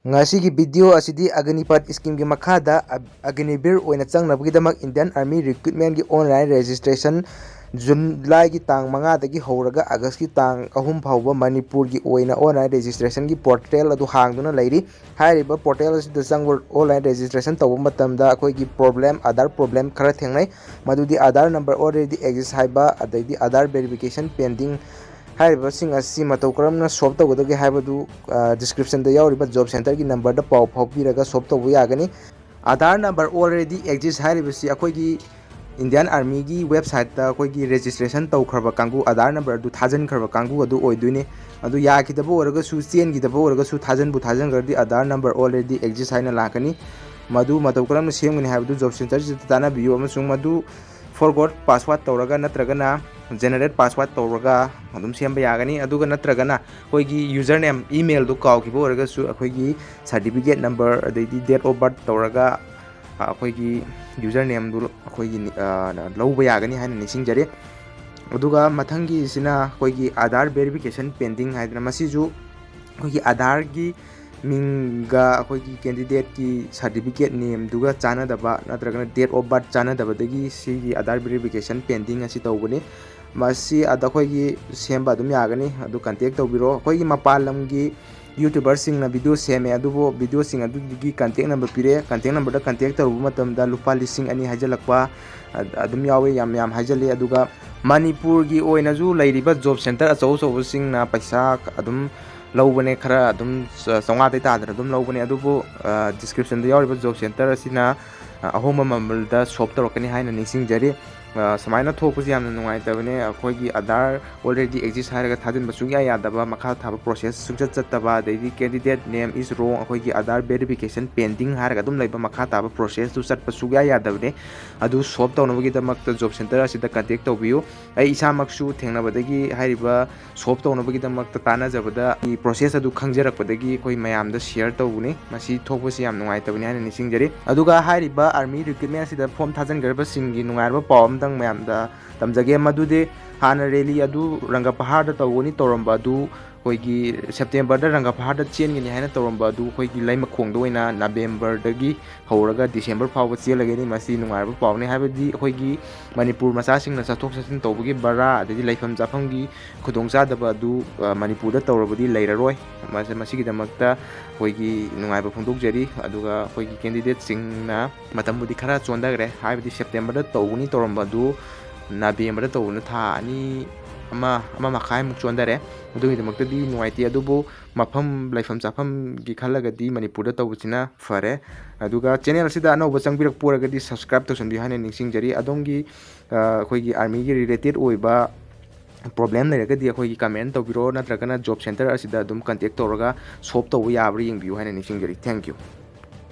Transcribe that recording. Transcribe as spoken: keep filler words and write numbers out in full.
ꯉꯁꯤꯒꯤ video ꯑꯁꯤꯗꯤ ꯑꯒꯅꯤꯄꯥꯠ schemeꯒꯤ ꯃꯈꯥꯗ ꯑ-, ꯑꯒꯅꯤꯕꯤꯔ ꯑꯣꯏꯅ ꯆꯪꯅꯕꯒꯤꯗꯃꯛ Indian Army recruitmentꯒꯤ online registration ꯖꯨꯂꯥꯏꯒꯤ ꯇꯥꯡ ꯃꯉꯥꯗꯒꯤ ꯍꯧꯔꯒ ꯑꯥꯒꯁꯀꯤ ꯇꯥꯡ ꯑꯍꯨꯝ ꯐꯥꯎꯕ ꯃꯅꯤꯄꯨꯔꯒꯤ ꯑꯣꯏꯅ online registrationꯒꯤ portal ꯑꯗꯨ ꯍꯥꯡꯗꯨꯅ ꯂꯩꯔꯤ꯫ ꯍꯥꯏꯔꯤꯕ portal ꯑꯁꯤꯗ ꯆꯪꯕ online registration ꯇꯧꯕ ꯃꯇꯝꯗ ꯑꯩꯈꯣꯏꯒꯤ problem, Aadhaar problem ꯈꯔ ꯊꯦꯡꯅꯩ꯫ ꯃꯗꯨꯗꯤ Aadhaar number already exist ꯍꯥꯏꯕ, ꯑꯗꯩꯗꯤ Aadhaar verification pending ꯍꯥꯏꯔꯤꯕꯁꯤꯡ ꯑꯁꯤ ꯃꯇꯧ ꯀꯔꯝꯅ solve ꯇꯧꯒꯗꯒꯦ ꯍꯥꯏꯕꯗꯨ, ꯑ, descriptionꯗ ꯌꯥꯎꯔꯤꯕ job centreꯒꯤ numberꯗ ꯄꯥꯎ ꯐꯥꯎꯕꯤꯔꯒ solve ꯇꯧꯕ ꯌꯥꯒꯅꯤ꯫ Aadhaar number already exist ꯍꯥꯏꯔꯤꯕꯁꯤ ꯑꯩꯈꯣꯏꯒꯤ Indian Armyꯒꯤ websiteꯇ ꯑꯩꯈꯣꯏꯒꯤ registration ꯇꯧꯈ꯭ꯔꯕ ꯀꯥꯡꯕꯨ Aadhaar number ꯑꯗꯨ ꯊꯥꯖꯤꯟꯈ꯭ꯔꯕ ꯀꯥꯡꯕꯨ ꯑꯗꯨ ꯑꯣꯏꯗꯣꯏꯅꯤ꯫ ꯑꯗꯨ ꯌꯥꯈꯤꯗꯕ ꯑꯣꯏꯔꯒꯁꯨ, ꯆꯦꯟꯈꯤꯗꯕ ꯑꯣꯏꯔꯒꯁꯨ, ꯊꯥꯖꯤꯟꯕꯨ ꯊꯥꯖꯤꯟꯈ꯭ꯔꯗꯤ Aadhaar number already exist ꯍꯥꯏꯅ ꯂꯥꯛꯀꯅꯤ꯫ ꯃꯗꯨ ꯃꯇꯧ ꯀꯔꯝꯅ ꯁꯦꯝꯒꯅꯤ ꯍꯥꯏꯕꯗꯨ job centreꯁꯤꯗ ꯇꯥꯟꯅꯕꯤꯌꯨ, ꯑꯃꯁꯨꯡ ꯃꯗꯨ forgot password ꯇꯧꯔꯒ ꯅꯠꯇ꯭ꯔꯒꯅ generate password ꯇꯧꯔꯒ ꯑꯗꯨꯝ ꯁꯦꯝꯕ ꯌꯥꯒꯅꯤ꯫ ꯑꯗꯨꯒ ꯅꯠꯇ꯭ꯔꯒꯅ ꯑꯩꯈꯣꯏꯒꯤ username, emailꯗꯨ ꯀꯥꯎꯈꯤꯕ ꯑꯣꯏꯔꯒꯁꯨ ꯑꯩꯈꯣꯏꯒꯤ certificate number ꯑꯗꯩꯗꯤ date of birth ꯇꯧꯔꯒ, ꯑ, ꯑꯩꯈꯣꯏꯒꯤ usernameꯗꯨ ꯑꯩꯈꯣꯏꯒꯤ, ꯑ, ꯂꯧꯕ ꯌꯥꯒꯅꯤ ꯍꯥꯏꯅ ꯅꯤꯡꯁꯤꯡꯖꯔꯤ꯫ ꯑꯗꯨꯒ ꯃꯊꯪꯒꯤꯁꯤꯅ ꯑꯩꯈꯣꯏꯒꯤ Aadhaar verification pending ꯍꯥꯏꯗꯅ, ꯃꯁꯤꯁꯨ ꯑꯩꯈꯣꯏꯒꯤ Aadhaarꯒꯤ ꯃꯤꯡꯒ ꯑꯩꯈꯣꯏꯒꯤ candidateꯀꯤ certificate nameꯗꯨꯒ ꯆꯥꯟꯅꯗꯕ ꯅꯠꯇ꯭ꯔꯒꯅ date of birth ꯆꯥꯟꯅꯗꯕꯗꯒꯤ ꯁꯤꯒꯤ Aadhaar verification pending ꯑꯁꯤ ꯇꯧꯕꯅꯤ꯫ ꯃꯁꯤ ꯑꯗ ꯑꯩꯈꯣꯏꯒꯤ ꯁꯦꯝꯕ ꯑꯗꯨꯝ ꯌꯥꯒꯅꯤ, ꯑꯗꯨ contact ꯇꯧꯕꯤꯔꯣ꯫ ꯑꯩꯈꯣꯏꯒꯤ ꯃꯄꯥꯟ ꯂꯝꯒꯤ YouTuberꯁꯤꯡꯅ video ꯁꯦꯝꯃꯦ, ꯑꯗꯨꯕꯨ videoꯁꯤꯡ ꯑꯗꯨꯗꯨꯒꯤ contact number ꯄꯤꯔꯛꯑꯦ꯫ Contact numberꯗ contact ꯇꯧꯔꯨꯕ ꯃꯇꯝꯗ ꯂꯨꯄꯥ ꯂꯤꯁꯤꯡ ꯑꯅꯤ ꯍꯥꯏꯖꯤꯜꯂꯛꯄ ꯑ-, ꯑꯗꯨꯝ ꯌꯥꯎꯋꯦ, ꯌꯥꯝ ꯌꯥꯝ ꯍꯥꯏꯖꯤꯜꯂꯤ꯫ ꯑꯗꯨꯒ ꯃꯅꯤꯄꯨꯔꯒꯤ ꯑꯣꯏꯅꯁꯨ ꯂꯩꯔꯤꯕ job centre ꯑꯆꯧ ꯑꯆꯧꯕꯁꯤꯡꯅ ꯄꯩꯁꯥ ꯑꯗꯨꯝ ꯂꯧꯕꯅꯦ, ꯈꯔ ꯑꯗꯨꯝ ꯆ-, ꯆꯥꯝꯃꯉꯥꯗꯩ ꯇꯥꯗꯅ ꯑꯗꯨꯝ ꯂꯧꯕꯅꯦ꯫ ꯑꯗꯨꯕꯨ, ꯑ, descriptionꯗ ꯌꯥꯎꯔꯤꯕ job centre ꯑꯁꯤꯅ, ꯑ, ꯑꯍꯣꯡꯕ ꯃꯃꯜꯗ solve ꯇꯧꯔꯛꯀꯅꯤ ꯍꯥꯏꯅ ꯅꯤꯡꯁꯤꯡꯖꯔꯤ꯫ ꯑ, ꯁꯨꯃꯥꯏꯅ ꯊꯣꯛꯄꯁꯤ ꯌꯥꯝꯅ ꯅꯨꯡꯉꯥꯏꯇꯕꯅꯦ꯫ ꯑꯩꯈꯣꯏꯒꯤ Aadhaar already exist ꯍꯥꯏꯔꯒ ꯊꯥꯖꯤꯟꯕ ꯁꯨꯡꯌꯥ ꯌꯥꯗꯕ, ꯃꯈꯥ ꯊꯥꯕ process ꯁꯨꯡꯆꯠ ꯆꯠꯇꯕ, ꯑꯗꯩꯗꯤ candidate name is wrong, ꯑꯩꯈꯣꯏꯒꯤ Aadhaar verification pending ꯍꯥꯏꯔꯒ ꯑꯗꯨꯝ ꯂꯩꯕ, ꯃꯈꯥ ꯇꯥꯕ processꯇꯨ ꯆꯠꯄ ꯁꯨꯡꯌꯥ ꯌꯥꯗꯕꯅꯦ꯫ ꯑꯗꯨ solve ꯇꯧꯅꯕꯒꯤꯗꯃꯛꯇ job centre ꯑꯁꯤꯗ contact ꯇꯧꯕꯤꯌꯨ꯫ ꯑꯩ ꯏꯁꯥꯃꯛꯁꯨ ꯊꯦꯡꯅꯕꯗꯒꯤ ꯍꯥꯏꯔꯤꯕ solve ꯇꯧꯅꯕꯒꯤꯗꯃꯛꯇ ꯇꯥꯟꯅꯖꯕꯗ ꯏ process ꯑꯗꯨ ꯈꯪꯖꯔꯛꯄꯗꯒꯤ ꯑꯩꯈꯣꯏ ꯃꯌꯥꯝꯗ share ꯇꯧꯕꯅꯤ꯫ ꯃꯁꯤ ꯊꯣꯛꯄꯁꯤ ꯌꯥꯝ ꯅꯨꯡꯉꯥꯏꯇꯕꯅꯤ ꯍꯥꯏꯅ ꯅꯤꯡꯁꯤꯡꯖꯔꯤ꯫ ꯑꯗꯨꯒ ꯍꯥꯏꯔꯤꯕ Army recruitment ꯑꯁꯤꯗ form ꯊꯥꯖꯤꯟꯒꯗꯕꯁꯤꯡꯒꯤ ꯅꯨꯡꯉꯥꯏꯔꯕ ꯄꯥꯎ ꯑꯃꯇꯪ ꯃꯌꯥꯝꯗ ꯇꯝꯖꯒꯦ, ꯃꯗꯨꯗꯤ ꯍꯥꯟꯅ rally ꯑꯗꯨ ꯔꯪꯒꯄꯍꯥꯔꯗ ꯇꯧꯒꯅꯤ ꯇꯧꯔꯝꯕ ꯑꯗꯨ ꯑꯩꯈꯣꯏꯒꯤ ꯁꯦꯞꯇꯦꯝꯕꯔꯗ ꯔꯪꯒꯐꯥꯔꯗ ꯆꯦꯟꯒꯅꯤ ꯍꯥꯏꯅ ꯇꯧꯔꯝꯕ ꯑꯗꯨ ꯑꯩꯈꯣꯏꯒꯤ ꯂꯩꯃꯈꯣꯡꯗ ꯑꯣꯏꯅ ꯅꯕꯦꯝꯕꯔꯗꯒꯤ ꯍꯧꯔꯒ ꯗꯤꯁꯦꯝꯕꯔ ꯐꯥꯎꯕ ꯆꯦꯜꯂꯒꯅꯤ꯫ ꯃꯁꯤ ꯅꯨꯡꯉꯥꯏꯔꯕ ꯄꯥꯎꯅꯤ, ꯍꯥꯏꯕꯗꯤ ꯑꯩꯈꯣꯏꯒꯤ ꯃꯅꯤꯄꯨꯔ ꯃꯆꯥꯁꯤꯡꯅ ꯆꯠꯊꯣꯛ ꯆꯠꯁꯤꯟ ꯇꯧꯕꯒꯤ ꯚꯔꯥ, ꯑꯗꯩꯗꯤ ꯂꯩꯐꯝ ꯆꯥꯐꯝꯒꯤ ꯈꯨꯗꯣꯡꯆꯥꯗꯕ ꯑꯗꯨ, ꯑ, ꯃꯅꯤꯄꯨꯔꯗ ꯇꯧꯔꯕꯗꯤ ꯂꯩꯔꯔꯣꯏ꯫ ꯃꯁ-, ꯃꯁꯤꯒꯤꯗꯃꯛꯇ ꯑꯩꯈꯣꯏꯒꯤ ꯅꯨꯡꯉꯥꯏꯕ ꯐꯣꯡꯗꯣꯛꯆꯔꯤ꯫ ꯑꯗꯨꯒ ꯑꯩꯈꯣꯏꯒꯤ ꯀꯦꯟꯗꯤꯗꯦꯠꯁꯤꯡꯅ ꯃꯇꯝꯕꯨꯗꯤ ꯈꯔ ꯆꯣꯟꯊꯈ꯭ꯔꯦ, ꯍꯥꯏꯕꯗꯤ ꯁꯦꯞꯇꯦꯝꯕꯔꯗ ꯇꯧꯒꯅꯤ ꯇꯧꯔꯝꯕ ꯑꯗꯨ ꯅꯕꯦꯝꯕꯔꯗ ꯇꯧꯕꯅ ꯊꯥ ꯑꯅꯤ, ꯑꯃ, ꯑꯃ ꯃꯈꯥꯏꯃꯨꯛ ꯆꯣꯟꯊꯔꯦ꯫ ꯑꯗꯨꯒꯤꯗꯃꯛꯇꯗꯤ ꯅꯨꯡꯉꯥꯏꯇꯦ, ꯑꯗꯨꯕꯨ ꯃꯐꯝ, ꯂꯩꯐꯝ ꯆꯥꯐꯝꯒꯤ ꯈꯜꯂꯒꯗꯤ ꯃꯅꯤꯄꯨꯔꯗ ꯇꯧꯕꯁꯤꯅ ꯐꯔꯦ꯫ ꯑꯗꯨꯒ ꯆꯦꯅꯦꯜ ꯑꯁꯤꯗ ꯑꯅꯧꯕ ꯆꯪꯕꯤꯔꯛꯄ ꯑꯣꯏꯔꯒꯗꯤ subscribe ꯇꯧꯁꯟꯕꯤꯌꯨ ꯍꯥꯏꯅ ꯅꯤꯡꯁꯤꯡꯖꯔꯤ꯫ ꯑꯗꯣꯝꯒꯤ, ꯑ, ꯑꯩꯈꯣꯏꯒꯤ ꯑꯥꯔꯃꯤꯒꯤ ꯔꯤꯂꯦꯇꯦꯠ ꯑꯣꯏꯕ ꯄ꯭ꯔꯣꯕ꯭ꯂꯦꯝ ꯂꯩꯔꯒꯗꯤ ꯑꯩꯈꯣꯏꯒꯤ ꯀꯃꯦꯟ ꯇꯧꯕꯤꯔꯛꯑꯣ, ꯅꯠꯇ꯭ꯔꯒꯅ ꯖꯣꯕ ꯁꯦꯟꯇꯔ ꯑꯁꯤꯗ ꯑꯗꯨꯝ ꯀꯟꯇꯦꯛ ꯇꯧꯔꯒ ꯁꯣꯜꯕ ꯇꯧꯕ ꯌꯥꯕ꯭ꯔꯥ ꯌꯦꯡꯕꯤꯌꯨ ꯍꯥꯏꯅ ꯅꯤꯡꯁꯤꯡꯖꯔꯤ꯫ Thank you꯫